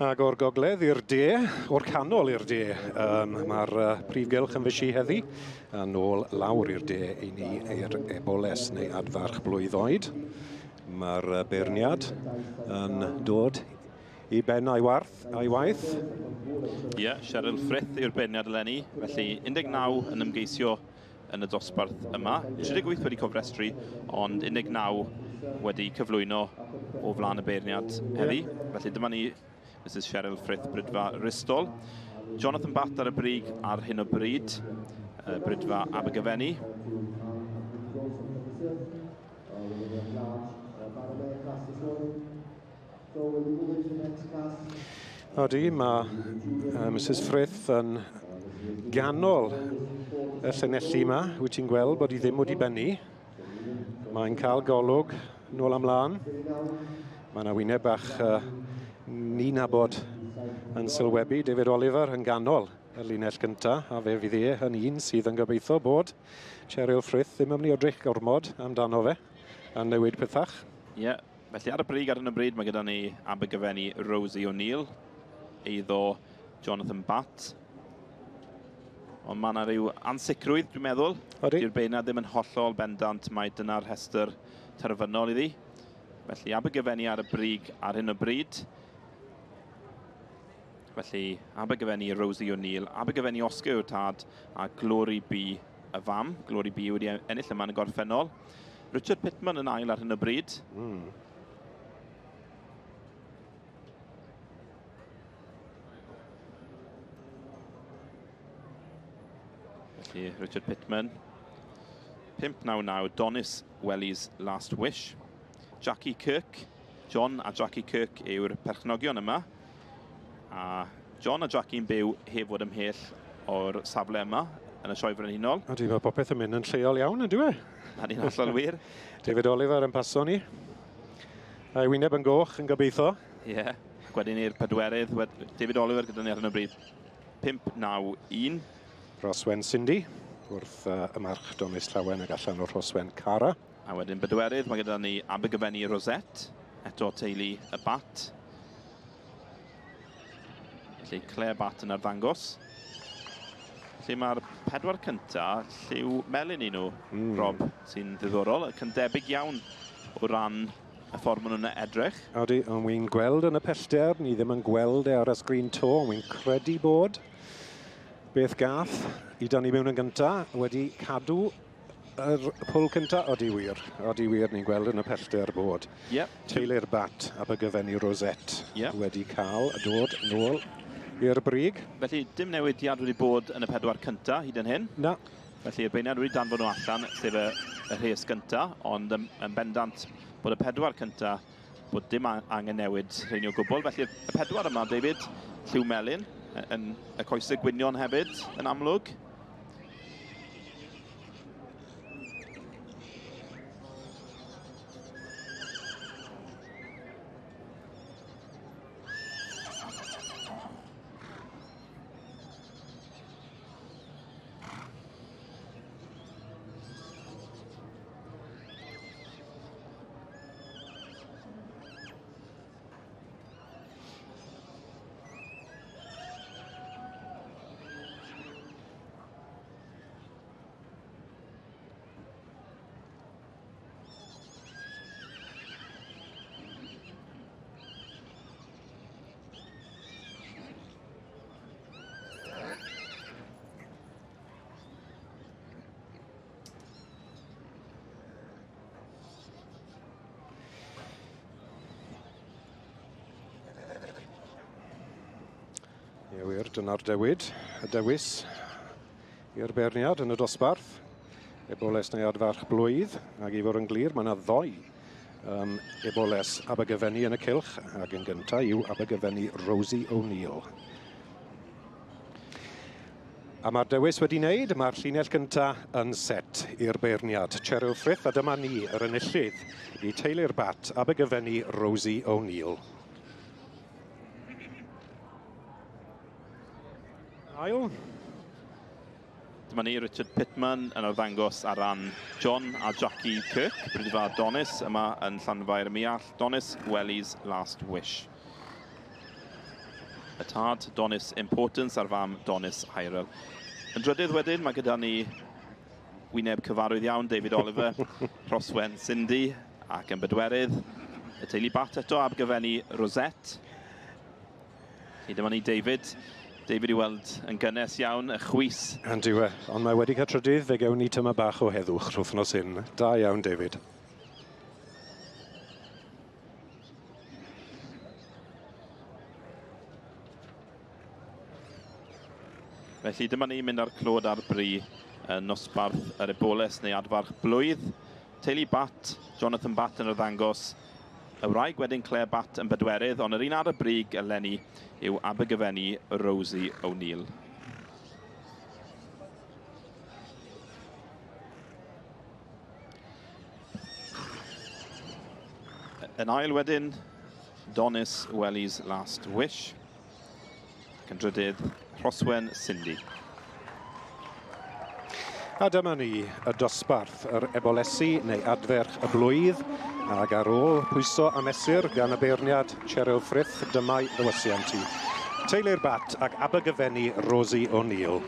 Ac o'r gogledd i'r de, o'r canol i'r de, um, mae'r uh, prif gylch yn fysi heddi, a nôl lawr i'r de i ni i'r eboles neu adfarch blwydd oed. Mae'r uh, beirniad yn dod i ben a'i warth, a'i waith. Ie, yeah, Cheryl Frith yw'r beirniad eleni, felly 19 yn ymgeisio yn y dosbarth yma. 38 wedi cofrestru, ond 19 wedi cyflwyno o flaen y beirniad heddi. Felly dyma ni Mrs Cheryl Frith Brydfa Ristol. Jonathan Batt ar y brig ar hyn o bryd, Brydfa Abergyfenni. Odi, mae uh, Mrs Frith yn ganol y llanelli yma. Wyt ti'n gweld bod hi ddim wedi bennu. Mae'n cael golwg nôl amlân. Mae yna wyneb bach uh, ni'n nabod yn sylwebu. David Oliver yn ganol y linell gyntaf, a fe fydd e yn un sydd yn gobeithio bod Cheryl Frith ddim yn mynd i edrych gormod amdano fe a newid pethach. Ie, yeah. Felly ar y brig ar hyn o bryd mae gyda ni Abergyfenni Rosie O'Neill, eiddo Jonathan Batt. Ond mae yna rhyw ansicrwydd, dwi'n meddwl. Odi. Dyw'r beirniad ddim yn hollol bendant mai dyna'r rhestr terfynol iddi. Felly Abergyfenni ar y brig ar hyn o bryd. Felly Abergyfenni Rosie O'Neill, Abergyfenni Oscar yw'r tad a Glory B y fam. Glory B wedi ennill yma yn y gorffennol. Richard Pittman yn ail ar hyn o bryd. Mm. Felly, Richard Pittman. 599, Donis Welly's Last Wish. Jackie Kirk. John a Jackie Kirk yw'r perchnogion yma. A John a Jackie'n byw heb fod ymhell o'r safle yma yn y Sioe Frenhinol. Ydy, mae popeth yn mynd yn lleol iawn, yn dyw e? Hynny'n hollol wir. David Oliver yn paso ni. A'i wyneb yn goch yn gobeithio. Ie, yeah. ac wedyn i'r pedwerydd, David Oliver gyda ni ar hyn o bryd. 5-9-1. Rhoswen Cindy, wrth uh, y march Donis Llawen ac allan o'r Rhoswen Cara. A wedyn bedwerydd, mae gyda ni Abergyfenni Rosette, eto teulu y Bat. Felly Claire Bat yn arddangos. Felly mae'r pedwar cynta lliw melyn i nhw, mm. Rob, sy'n ddiddorol, ac yn debyg iawn o ran y ffordd maen nhw'n edrych. Odi, ond wy'n gweld yn y pellter, ni ddim yn gweld e ar y sgrin to, ond wy'n credu bod beth gath i dynnu mewn yn gynta wedi cadw Yr pwl cynta, odi wir. Odi wir, ni'n gweld yn y pellter bod yep. teulu'r Bat Abergyfenni Rosette yep. wedi cael dod nôl i'r brig. Felly, dim newidiad wedi bod yn y pedwar cynta hyd yn hyn. Na. Felly, y beirniad wedi danfon nhw allan, sef y, y rhes gynta, ond yn, yn bendant bod y pedwar cynta bod dim angen newid rheini o gwbl. Felly, y pedwar yma, David, lliw melyn, yn y coesau gwynion hefyd, yn amlwg. Ie wir, dyna'r dewid, y dewis i'r beirniad yn y dosbarth. Eboles neu adfarch blwydd, ac i fod yn glir, mae yna ddoi um, Eboles Abergyfenni yn y cylch, ac yn gyntaf yw Abergyfenni Rosie O'Neill. A mae'r dewis wedi wneud, mae'r llinell gyntaf yn set i'r beirniad. Cheryl Frith, a dyma ni, yr enillydd i teulu'r bat, Abergyfenni Rosie O'Neill. Ail. Dyma ni, Richard Pittman yn arddangos ar ran John a Jackie Kirk, Brydfa Donis yma yn Llanfair Miall. Donis Welly's Last Wish. Y tad, Donis Importance, a'r fam, Donis Hyrel. Yn drydydd wedyn, mae gyda ni wyneb cyfarwydd iawn, David Oliver, Rhoswen Cindy, ac yn bedwerydd, y teulu Bat eto, Abergavenny Rosette. Felly dyma ni David. David i weld yn gynnes iawn, y chwys. Yn diwe, ond mae wedi cael trydydd, fe gewn ni tyma bach o heddwch rhwthnos hyn. Da iawn, David. Felly dyma ni'n mynd â'r clod ar bri yn nosbarth yr eboles neu adfarch blwydd. Teulu Bat, Jonathan Bat yn arddangos. Y wraig wedyn Claire Bat yn bedwerydd, ond yr un ar y brig eleni yw Abergavenny Rosie O'Neill. Yn ail wedyn, Donis Welly's Last Wish. Ac yn drydydd, Rhoswen Cindy. A dyma ni, y dosbarth, yr ebolesi neu adferch y blwydd, ac ar ôl pwyso a mesur gan y beirniad Cheryl Frith, dyma'i ddywysiant hi. Teulu'r Bat ac Abergavenny Rosie O'Neill.